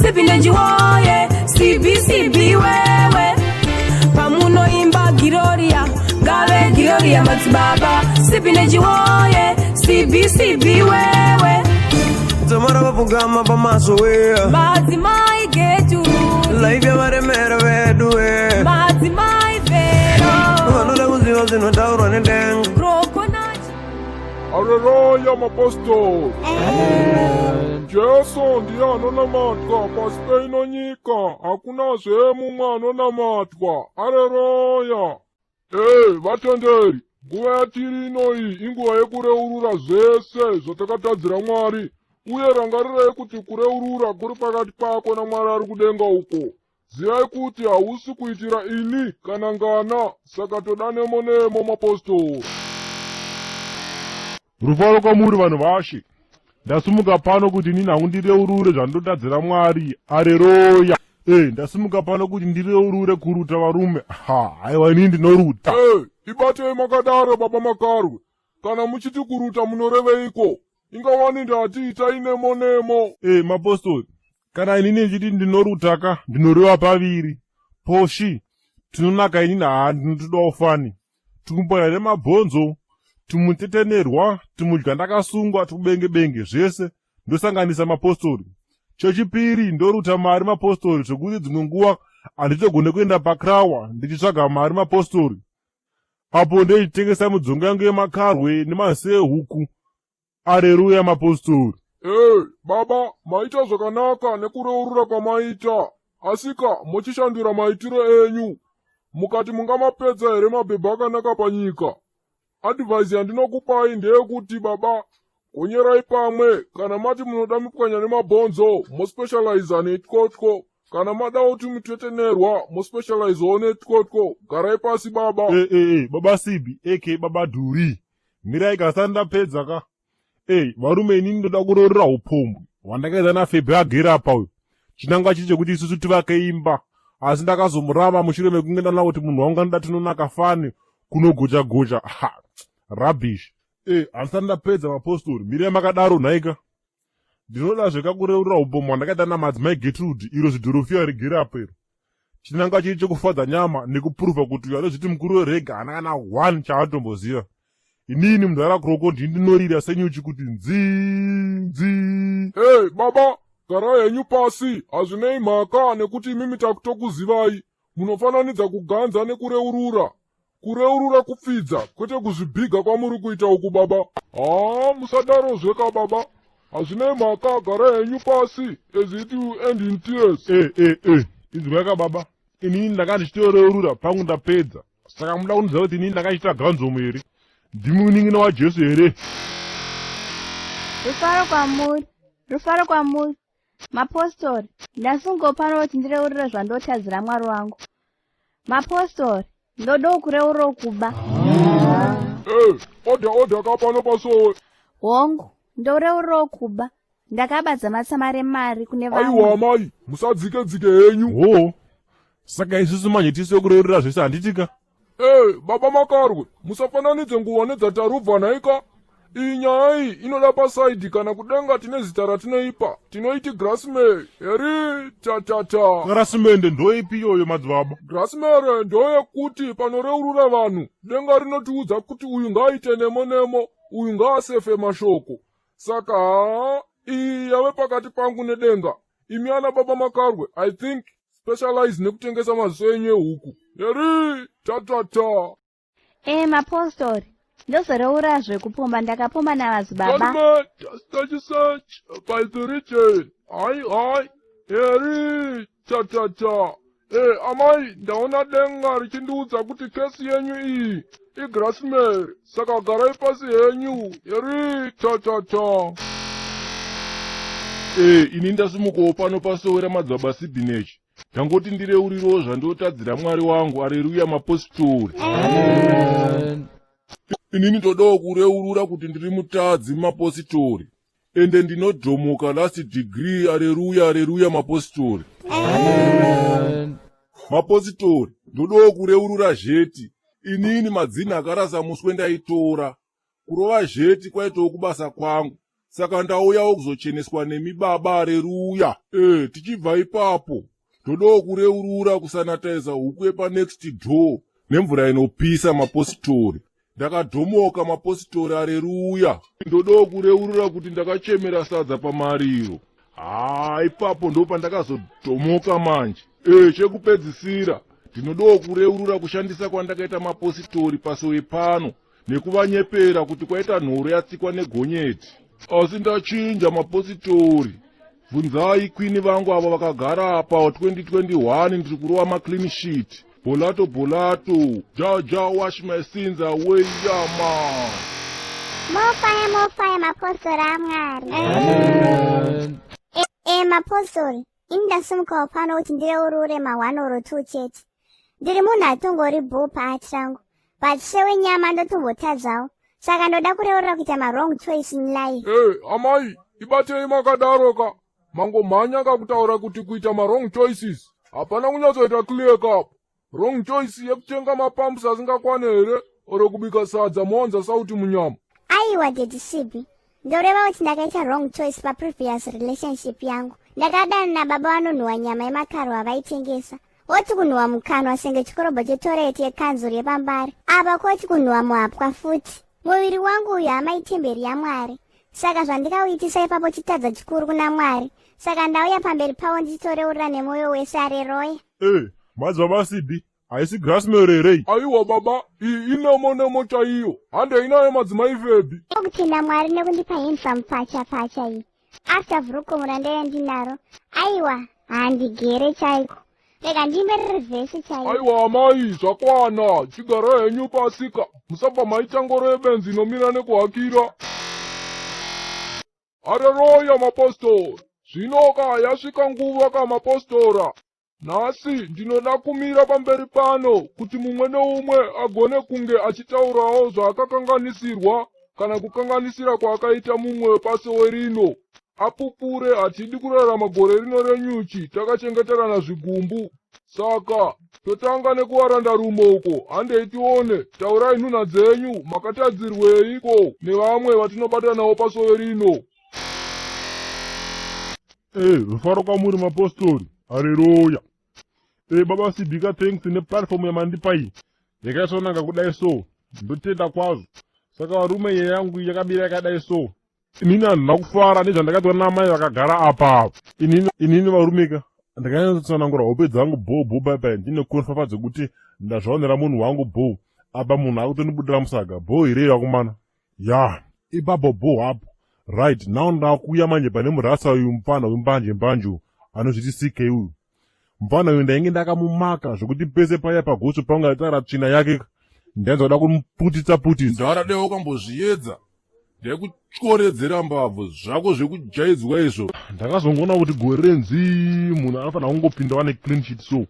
Sipinach woye, CBCB wewe. Pamunoimba Giroria, ngave Giroria madzibaba. Sipinach woye, CBCB wewe. Dzamara vapfugama pamaso we. Madzimai getu, Life yavaremera vedu we. Madzimai vero. Vanoda kuziva zvinotaurwa nedenga. Crocodile. Haleluya mapostori. Jesu ndiye anonamatwa pasi peino nyika, hakunazve mumwe anonamatwa. Haleluya. Ee, vatenderi, nguva yatiri inoyi inguva yekureurura zvese zvatakatadzira Mwari. Uye rangarirai kuti kureurura kuri pakati pako naMwari ari kudenga uko. Zivai kuti hausi kuitira ini kana ngana, saka toda nemo nemo mapostori. Rufaro kwamuri vanhu vashe. Ndasimuka pano kuti inini hangu ndireurure zvandotadzira Mwari. Areroya. Ndasimuka pano kuti ndireurure kuruta varume. Ha, haiwa inini ndinoruta. Ee, ibatei makadaro baba Makarwe. Kana muchiti kuruta munoreveiko? Ingawani ndati itai nemo nemo. Mapostori, kana inini ndichiti ndinorutaka, ndinoreva paviri. Poshi, tinonaka inini haa ndinotodawo fani. Tikumbona nemabhonzo, tumutetenerwa, timudya ndakasungwa, tukubenge-benge, zvese ndosanganisa mapostori. Chechipiri ndoruta mari mapostori, zvekuti dzimwe nguva handitogone kuenda pakrawa ndichitsvaga mari mapostori. Apo ndeichitengesa midzonga yangu yemakarwe nemaziso ehuku. Areruya mapostori. Ee, baba, maita zvakanaka nekureurura kwamaita. Asika muchishandura maitiro enyu. Mukati mungamapedza here mabhebha akanaka panyika? Advice yandinokupai ndeyekuti baba, gonyerai pamwe. Kana mati munoda mipwanya nemabhonzo, mospecializa netyotyo. Kana mada kuti mutetenerwa, mospecializawo netyotyo. Garai pasi baba. Baba Sibi, aka Baba Dhuri. Mirai kasani ndapedza ka. Varume inini ndoda kuroorera upombwe hwandakaita naFebhe agere apa uyu. Chinangwa chiri chekuti isusu tivake imba. Asi ndakazomurava mushure mekunge ndaona kuti munhu wangu anoda tinonaka fani kunogocha gocha. Ha, rubbish. Handisati ndapedza mapostori. Mirai makadaro nhaika. Ndinoda zvekakureurura upombwe hwandakaita namadzimai Gertrude iro zvidhorofiya rigere apa iro. Chinangwa chiri chekufadza nyama nekupurufa kuti uyu anozviti mukuru werega haana kana one chaatomboziva. Inini mudhara Kroko ndini ndinorira senyuchi kuti nzi nzi. Hey, baba, garai henyu pasi. Hazvinei mhaka nekuti imimi takutokuzivai. Munofananidza kuganza nekureurura. Kureurura kupfidza, kwete kuzvibhiga kwamuri kuita uku baba. Haa, musadarozve ka baba. Hazvinei mhaka, garai henyu pasi as it will end in tears. Inzwai ka baba. Inini ndanga ndichitoreurura pangu ndapedza. Saka muda kundiziva kuti inini ndakachiita ganzomo here? Ndimi munin'ina waJesu here? Rufaro kwamuri, rufaro kwamuri. Mapostori, ndasungawo pano kuti ndireurure zvandotadzira Mwari wangu. Mapostori, ndodawo kureurura kuba. Order order ka pano pasowe. Hongu, ndoreururawo kuba. Ndakabadza matsama remari kune vamwe. Aiwa amai, musadzike dzike henyu. Ho, saka isusu manje tisi kureurura zvese handitika? Baba Makarwe, musafananidze nguva nedzatarubva nhaika. Iyi nyaya iyi inoda pasaidi kana kudenga tine zita ratinoipa. Tinoiti Grasmere. Eri ta ta ta. Grasmere ndoipi iyoyo madzibaba? Grasmere ndoyekuti panoreurura vanhu, denga rinotiudza kuti uyu ngaaite nemo nemo, uyu ngaasefe mashoko. Saka haa, iyi yave pakati pangu nedenga. Imi ana baba Makarwe, I think specialize nekutengesa maziso enyu ehuku. Eri ta ta ta. Mapostori, ndozoreurazve kupomba ndakapomba navazibaba. Gentlemen, just touch search by the region. Hai hai. Eri ta ta ta. Amai, ndaona denga richindiudza kuti kesi yenyu iyi igrasmere, saka garai pasi henyu. Eri ta ta ta. Ini ndasimukawo pano pasowe ramadzibaba Sibhinechi. Ndangoti ndireurirewo zvandotadzira Mwari wangu. Areruya mapostori. Inini ndodawo kureurura kuti ndiri mutadzi mapositori. Ende ndinodhomoka last degree. Areruya, areruya mapositori. Mapositori, ndodawo kureurura zheti. Inini madzini akarasa muswe ndaitora. Kurova zheti kwaitawo kubasa kwangu. Saka ndauyawo kuzocheneswa nemi baba, areruya. E, tichibva ipapo ndodawo kureurura kusanitiza huku yepanext door nemvura inopisa, mapositori. Ndakadhomoka, mapositori, areruya. Ndodawo kureurura kuti ndakachemera sadza pamariro. Haa, ipapo ndo pandakazodhomoka manje. E, chekupedzisira ndinodawo kureurura kushandisa kwandakaita mapositori pasowe pano nekuvanyepera kuti kwaita nhoro yatsikwa negonyeti, asi ndachinja, mapositori. Bvunzai queen vangu avo vakagara apa. 2021 ndiri kurova maclean sheet. Bolato bolato, Jah Jah wash my sins away. Yama. Mofaya, mofaya, mapostori amwari. E, mapostori, ini ndasimukawo pano kuti ndireurure ma1 or 2 chete. Ndiri munhu atongori bhuu paati rangu, but sewenyama ndotombotadzawo, saka ndoda kureurura kuita mawrong choice in life. Ei amai, ibatei makadaroka. Mangomhanya kakutaura kuti kuita mawrong choices hapana kunyatsoita clear cup. Wrong choice yekutenga mapamps asingakwane here, oro kubika sadza mowanza sauti munyama? Aiwa, Daddy Sibi, ndoreva kuti ndakaita wrong choice paprevious relationship yangu. Ndakadana nababa vanonhuhwa nyama yemakarwa vaitengesa, woti kunhuhwa mukanwa senge chikorobho chetoreti yekanzuru yepambari apa, kwoti kunhuhwa muhapwa futi. Muviri wangu uyu hama itemberi yamwari, saka zvandikauitisa ipapo chitadza chikuru kuna Mwari. Saka ndauya pamberi pavo ndichitoreurura nemwoyo wese, areroya. E, madzibaba Sibi, haisi grasmel here? Aiwa baba, iyi inemo nemo chaiyo. Handei nayo, madzimai Febi. Kutenda Mwari nekundipa handsome pacha pacha iyi after vhurukumu randaiya ndinaro. Aiwa, handigere chaiko, rega ndimbe riri vhesi chaiyo. Aiwa amai, zvakwana, chigara henyu pasika, musabva maita ngoro yebenzi inomira nekuhakira. Areroya, mapostori. Zvinoka yasvika nguva kamapostora. Nhasi ndinoda kumira pamberi pano kuti mumwe neumwe agone kunge achitaurawo zvaakakanganisirwa kana kukanganisira kwaakaita mumwe pasowe rino, apupure. Hatidi kurarama gore rino renyuchi takachengeterana zvigumbu. Saka totanga nekuwaranda rumo uko. Handei tione, taurai nhunha dzenyu, makatadzirweiko nevamwe vatinobata navo pasowe rino? E, rufaro kwamuri, mapostori, hareruya. E, baba Sibika, thanks neplatform yamandipa iyi yakaisonaka kudai, so ndotenda kwazvo. Saka varume, nyaya yangu yakamira yakadai so. Inini handina kufara nezvandakaitwa namai vakagara apa. Inini varumeka, ndakanyatsanangura hope dzangu bho bho paipai, ndine konfafa dzekuti ndazvaonera munhu wangu bho apa, munhu akutondibudira musaga bho here vakomana? Ya, ipapo bho hapo. Right now ndakuuya manje pane murasa uyu, mufana wembanje mbanje anozviti CK uyu. Mufana uyu ndainge ndakamumaka zvokuti pese paya pagotso panga taura tsvina yake, ndainzwa kuda kumuputitsa putitsa. Ndara, dai wakambozviedza, ndaikutyoredzera mbabvu zvako zvekujaidzwa izvo. Ndakazongoona kuti gore renzii munhu anofanira kungopindawo neclean sheet so.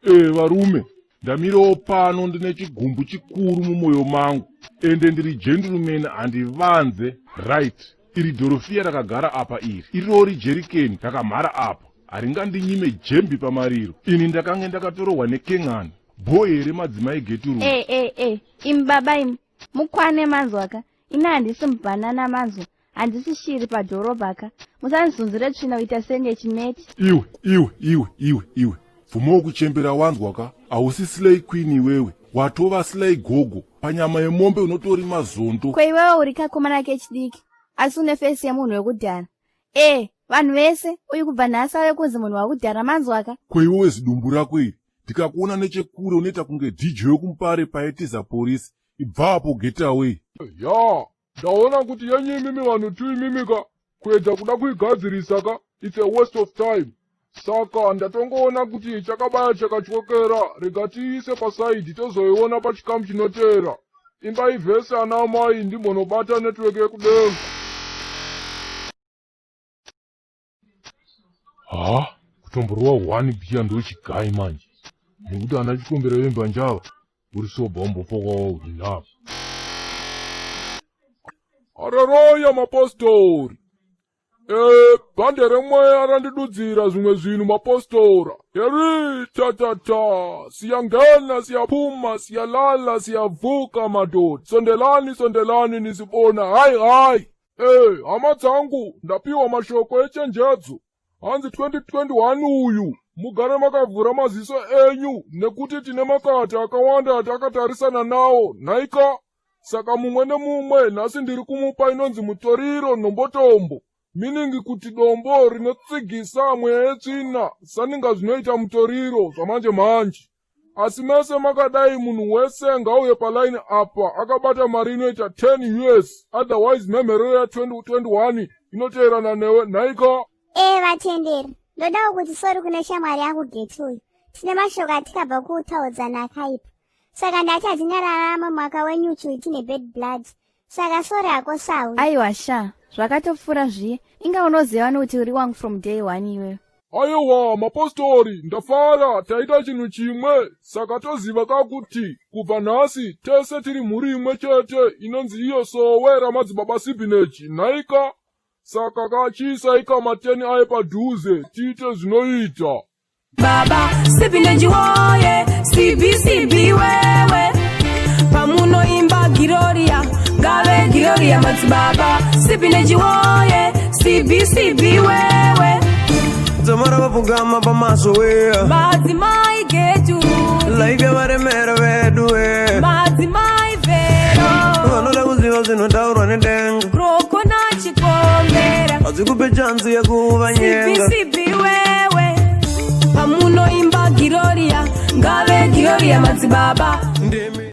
E, varume, ndamirawo pano ndine chigumbu chikuru mumwoyo mangu, ende ndiri gentleman, handivanze. Right, iri dhorofiya rakagara apa iri, irori jerikeni rakamhara apa, haringandinyime jembi pamariro. Ini ndakange ndakatorohwa nekengani bho here, madzimai Geturu? E e e, imi baba, imi mukwane, manzwaka? Ini handisi mubhanana, manzwa? Handisi shiri padhorobha ka. Musandizunzire tsvina kuita senge chimeti. Iwe, iwe, iwe, iwe, iwe, bvumawo kuchembera, wanzwa ka? Hausi slay queen iwewe, watova slay gogo. Panyama yemombe unotori mazondo. Kweiwewe uri kakomana kechidiki, asi une face yemunhu wekudhara. E, vanhu vese, uyu kubva nhasi ave kunzi munhu wakudhara, manzwaka? Kweiwewe, zidumbu rako iri, ndikakuona nechekure unoita kunge DJ wekuMpare paitiza porisi. Ibvapo, get away. Ya, ndaona kuti yenyu imimi vanhu tu imimi ka, kuedza kuda kuigadzirisa ka, it's a waste of time. Saka ndatongoona kuti chakabaya chakatyokera, rega tiise paside, tozoiona pachikamu chinoteera. Imbai vhesi, ana amai, ndimbonobata network yekudenga. Ha, kutomborova 1 bhiya ndochigai manje, nekuti ana chikombera vembanjava uri soba umbofokawo enough. Hareroya, mapostori. E, bhande remweya randidudzira zvimwe zvinhu mapostora. Heri tatata, siyangena siyaphuma siyalala siyavuka madoda. Sondelani sondelani nisibona hayi hayi. E, hama dzangu ndapiwa mashoko echenjedzo. Hanzi 2021 uyu mugare makavhura maziso enyu nekuti tine makati akawanda atakatarisana nawo nhaika. Saka mumwe nemumwe nhasi ndiri kumupa inonzi mutoriro nhombotombo meaning kuti dombo rinotsigisa mweya yetsvina saninga zvinoita mutoriro zvamanje manje. Asi mese makadai munhu wese ngauye palaini apa akabata mari inoita 10 US, otherwise mhemherero ya2021 inoteerana newe nhaika. Ee vatenderi, ndodawo kuti sorry kune shamwari yangu Geti uyu. Tine mashoko atikabva kutaudzana akaipa. Saka ndati hatingararama mwaka wenyuchi tine bad blood. Saka sorry hako sawi. Aiwa sha, zvakatopfuura zviye. Inga unoziva nokuti uri wangu from day one iwewe. Aiwa mapostori, ndafara taita chinhu chimwe, saka toziva kakuti kubva nhasi tese tiri mhuri imwe chete inonzi iyo sowe ramadzibaba Sibinechi nhaika. Saka kachiisai kamateni aye padhuze tiite zvinoita. Baba Sibineji woye, sibi sibi wewe. Pamunoimba Giroria, ngave Giroria madzibaba. Sibineji woye, sibi sibi wewe. Dzamara vapfugama pamaso we. Madzimai getu, Life yavaremera vedu we. Madzimai vero. Vanoda kuziva zvinotaurwa nedenga. Roko nachikombera. Hadzikupe chanzi yekuvanyenga. Sibi sibi wewe. Pamunoimba Giroria, ngave Giroria madzibaba. Ndimi.